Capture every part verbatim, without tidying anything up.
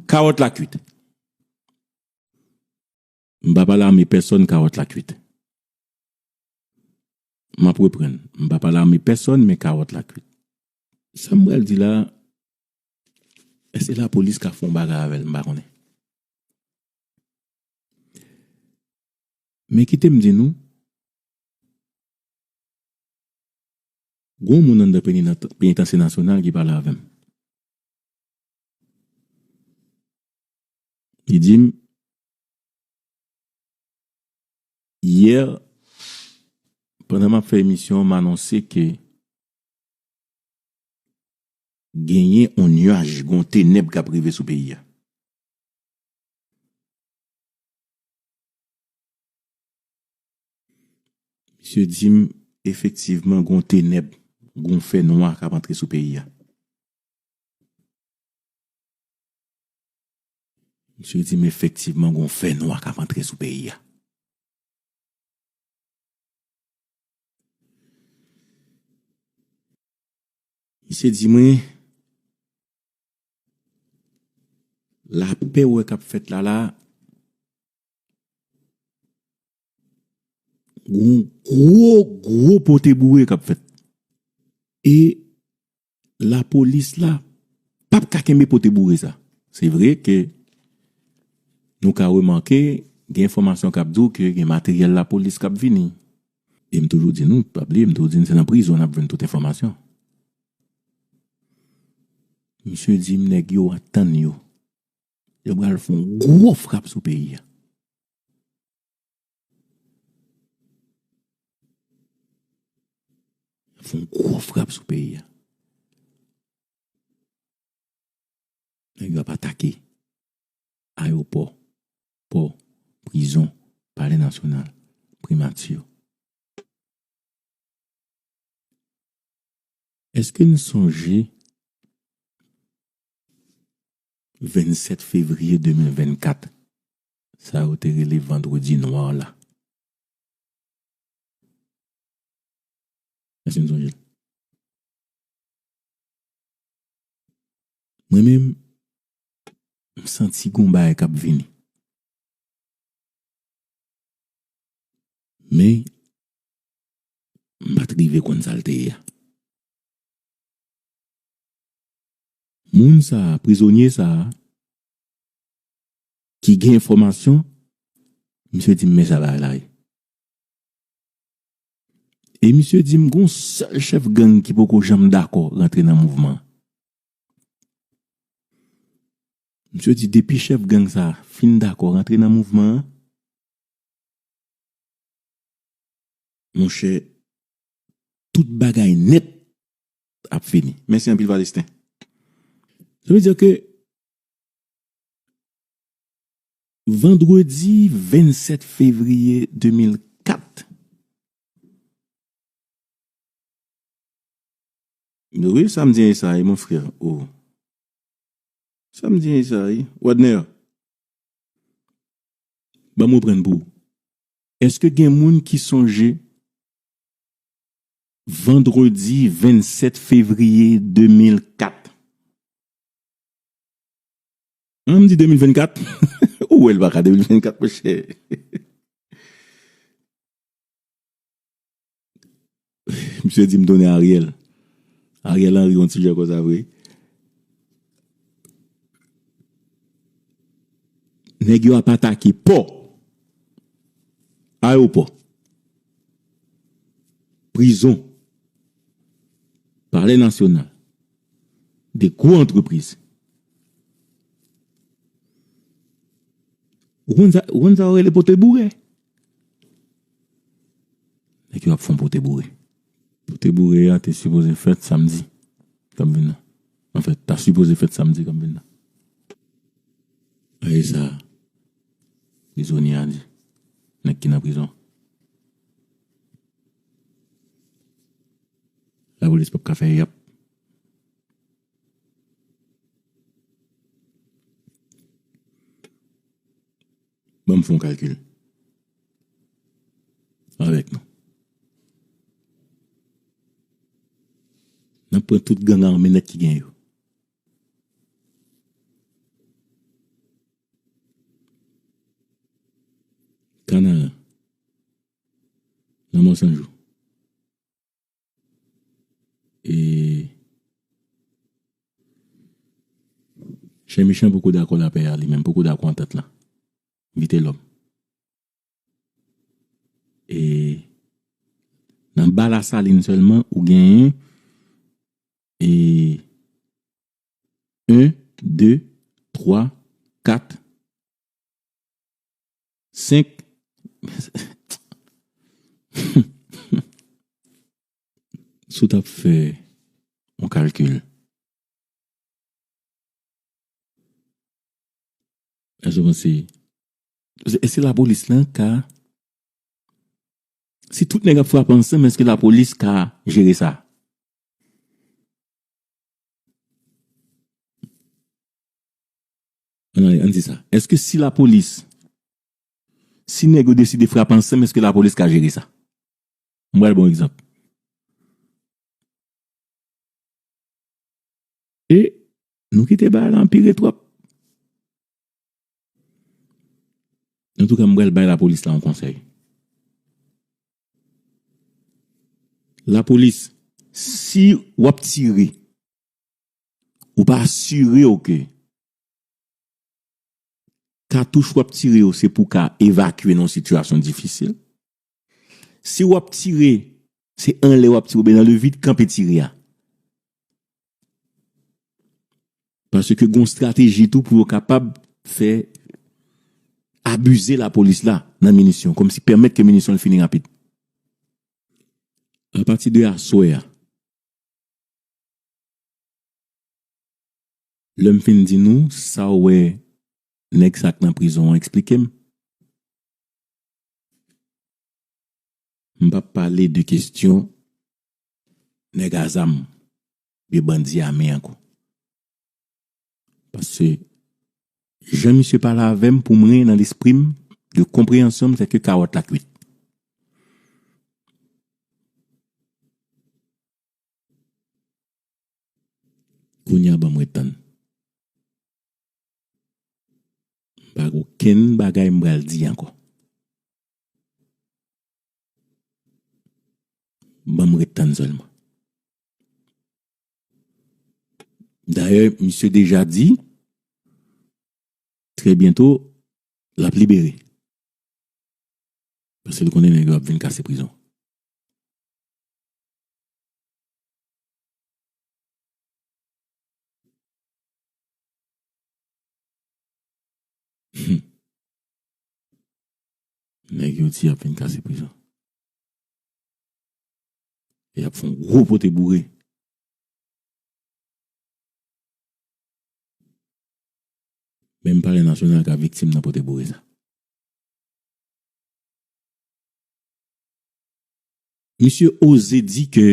Kawòt la kwit. M pa pale ame pèsòn, kawòt la kwit. M ap reprann. M pa pale ame pèsòn, men kawòt la kwit. Sa m pral di la, èske lapolis ka fè yon bagay avè l? M pa konnen. Men kite m di nou, gon moun anndan penitans-, penitansye nasyonal ki pale avè m. Li di m, yè, pandan m ap fè emisyon, m anonse ke genyen yon nyaj, gon tenèb k ap rive sou peyi a. Misye di m, efektivman, gon tenèb, gon fènwa k ap antre sou peyi a. Misye di m, efektivman, gon fènwa k ap antre sou peyi a. Misye di mwen, lapè w wè k ap fèt la la, gon gwo, gwo pote boure k ap fèt. E lapolis la p ap ka kenbe pote boure sa. Se vre ke nou ka remake, gen enfòmasyon k ap di w ke gen materyèl lapolis k ap vini. E m toujou di nou, pa bliye, m toujou di n se nan prizon n ap jwenn tout enfòmasyon. Misye di m nèg yo antann yo. Yo pral fè yon gwo frap sou peyi a. Fè yon gwo frap sou peyi a. Nèg yo ap atake ayewopò, pò, prizon, palè nasyonal, primati. Èske n sonje vennsèt fevriye de mil vennkat, sa yo te rele Vandredi Nwa la? Èske n sonje l? Mwen menm, m santi gon bagay k ap vini. Men, m pa t rive konn sa l te ye a. Moun sa a, prizonye sa a, ki gen enfòmasyon, misye di m men sa bagay la ye. E misye di m gon sèl chèf gang ki poko janm dakò rantre nan mouvman an. Misye di depi chèf gang sa a fin dakò rantre nan mouvman an, monchè, tout bagay nèt ap fini. Mèsi anpil, Valesten. Sa vle di ke vandredi vennsèt fevriye de mil kat, wi, sa m di sa, wi, mon frè. O. Sa m di sa, wi. Wadner, ban m reprann pou ou. Èske gen moun ki sonje vandredi vennsèt fevriye de mil kat? An, m di de mil vennkat. Ou wè l pa ka de mil vennkat, monchè. Misye di m tounen Ariel. Ariel Henry yon ti jan konsa vre. Nèg yo ap atake pò, ayewopò, prizon, palè nasyonal, de gwo antrepriz. Ou konn sa, ou konn sa yo rele pote boure? Nèg yo ap fè yon pote boure. Pote boure a te sipoze fèt samdi k ap vin nan. Anfèt, ta sipoze fèt samdi k ap vin nan. A, e sa prizonye a di. Nèg ki nan prizon. Lapolis p ap ka fè yap. Ban m fè yon kalkil avèk nou. N ap pran tout gang ame nèt ki gen yo. San jou. E Chen Mechan poko dakò lapè a li menm, poko dakò antant lan. Vitelòm. E nan ba Lasalin sèlman, ou genyen, e en, de, twa, kat, senk. Si w t ap fè yon kalkil, èske w panse, èske lapolis lan ka, si tout nèg ap frape ansanm, èske lapolis ka jere sa? Ann ale, ann di sa. Èske si lapolis, si nèg yo deside frape ansanm, èske lapolis ka jere sa? Mwen pral ba w egzanp. E nou kite bagay la anpire twòp. Antouka, mwen pral bay lapolis la yon konsèy. Lapolis, si w ap tire, ou pa asire w ke katouch w ap tire yo se pou w ka evakye nan yon sitiyasyon difisil. Si w ap tire, se anlè w ap tire oubyen nan le vide, kanpe tire a. Paske gen yon estrateji tou pou yo kapab fè abize lapolis la nan minisyon, kòmsi pèmèt ke minisyon l fini rapid. Apati de aswè a, lè m fin di nou sa w wè nèg sa k nan prizon an, eksplike m. M p ap pale de kesyon nèg a zam, de bandi ame ankò. Paske jan misye pale avè m, pou mwen, nan lespri m, de konpreyansyon m, se ke kawòt la kwit. Kounye a, ban m ret tann. M pa gen okenn bagay m pral di ankò. Ban m ret tann sèlman. Dayè, misye deja di, trè byento, l ap libere. Paske l konnen nèg yo ap vin kase prizon. Hmm. Nèg yo di y ap vin kase prizon. E y ap fè yon gwo pote boure. Menm Palè Nasyonal ka viktim nan pote boure sa. Misye oze di ke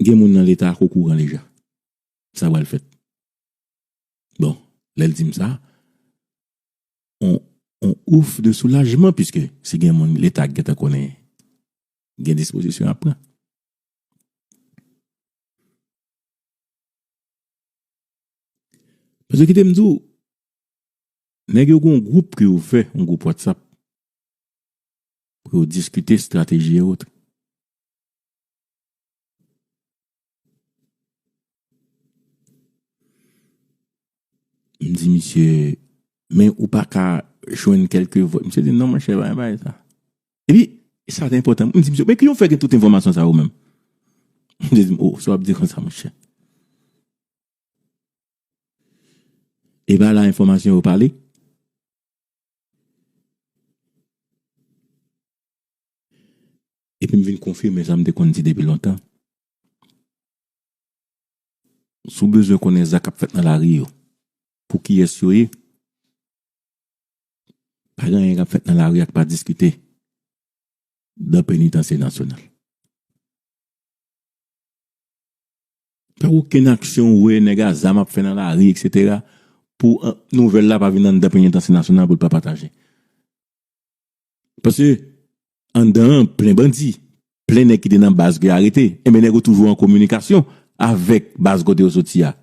gen moun nan Leta k okouran deja. Sa pral fèt. Bon, lè l di m sa, on, on ouf de soulajman, piske si gen moun Leta k gentan konnen gen dispozisyon ap pran. Paske kite m di w, nèg yo gen yon gwoup ke yo fè, yon gwoup WhatsApp, pou yo diskite estrateji e wòt. M di misye, men ou pa ka jwenn kèlke vòt. Misye di, non, monchè, pa gen bagay sa. Epi, sa te enpòtan. M di misye, men ki w fè gen tout enfòmasyon sa yo menm? Misye di m, o, sa w ap di konsa, monchè. E pa la enfòmasyon yo pale. Epi m vin konfime sa m te konn di depi lontan. Si w bezwen konnen zak k ap fèt nan lari yo, pou kiyès yo ye, pa gen anyen k ap fèt nan lari a k pa diskite dan Penitansye Nasyonal. Pa okenn aksyon ou wè nèg a zam ap fè nan lari, etsetera, pou, an, nouvèl la pa vin anndan Penitansye Nasyonal pou l pa pataje. Paske anndan an plen bandi, plen nèg ki te nan baz ke arete. Enben, nèg yo toujou an kominikasyon avèk baz kote yo soti a.